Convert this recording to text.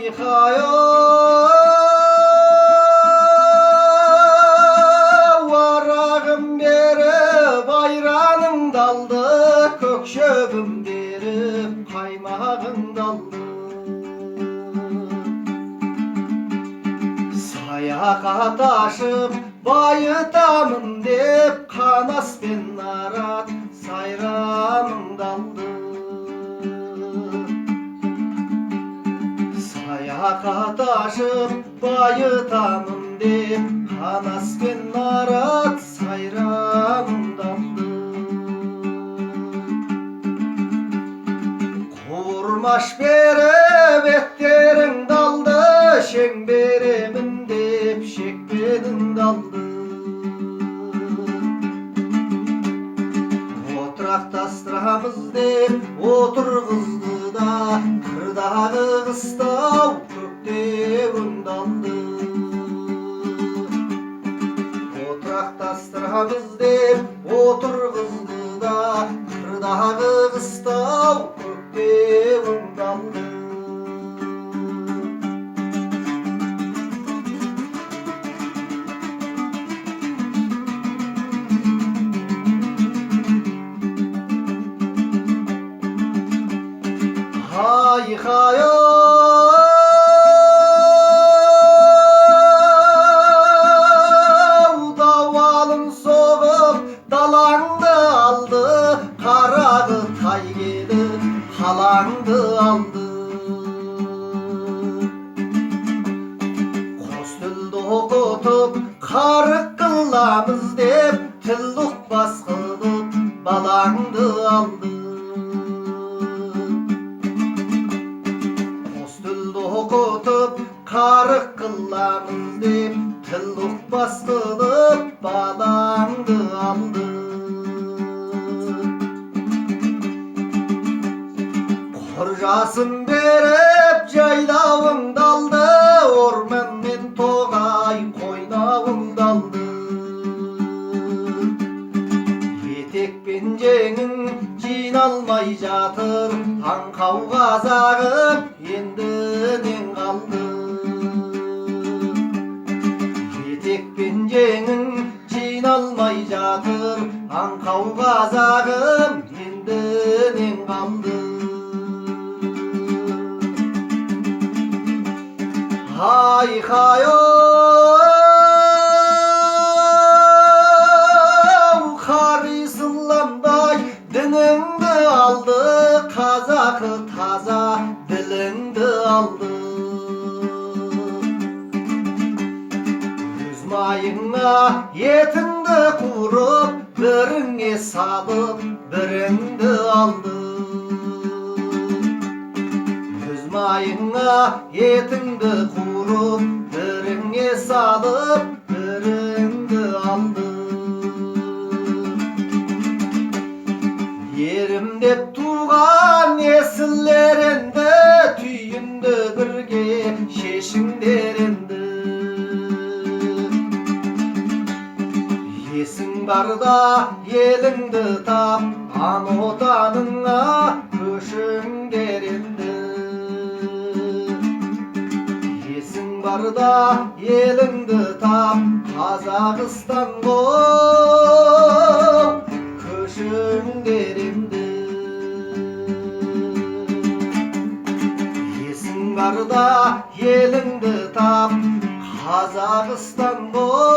Ай-хай, арағым беріп, айраныңды алды, көк шөбім беріп, қаймағыңды алды. Саяхат ашып, байытамын деп, Қанас пен Нарат сайраныңды алды. Саяхат ашып, байытамын деп, Қанас пен Нарат сайраныңды алды. Қуырмаш беріп, еттеріңді алды, шең беремін деп, шекпеніңді алды. Отырақтастырамыз деп, отырғызды да, қырдағы қыстау көктеуіңді алды. Отырақтастырамыз деп, отырғызды да, қырдағы қыстау көктеуіңді алды. Ай-хай, дауалын соғып, далаңды алды, қарағы тай келіп, қалаңды алды. Қос тілді оқытып, қарық қыламыз деп, тіл ұқпас қылып, балаңды алды. Қос тілді оқытып, қарық қыламыз деп, тіл ұқпас қылып, балаңды алды. Қоржасын беріп, жайлауыңды алды, орман мен тоғай қойнауыңды алды. Етек пен жеңің жиналмай жатыр, аңқау қазағым, енді нең қалды? Етек пен жеңің жиналмай жатыр, аңқау қазағым, енді нең қалды? Ай-хай, Харисыламдай дініңді алды, қазақы таза діліңді алды. Өз майыңа етіңді қуырып, біріңе салып, біріңді алды. Өз майыңа етіңді қуырып, біріңе салып, біріңді алды. Ерім деп туған есіл-ер енді, түйінді бірге шешіңдер енді. Есің барда еліңді тап, ана отаныңа көшіңдер енді. Есің барда еліңді тап, Қазақстан ғой, көшіңдер енді. Есің барда еліңді тап, Қазақстан ғой.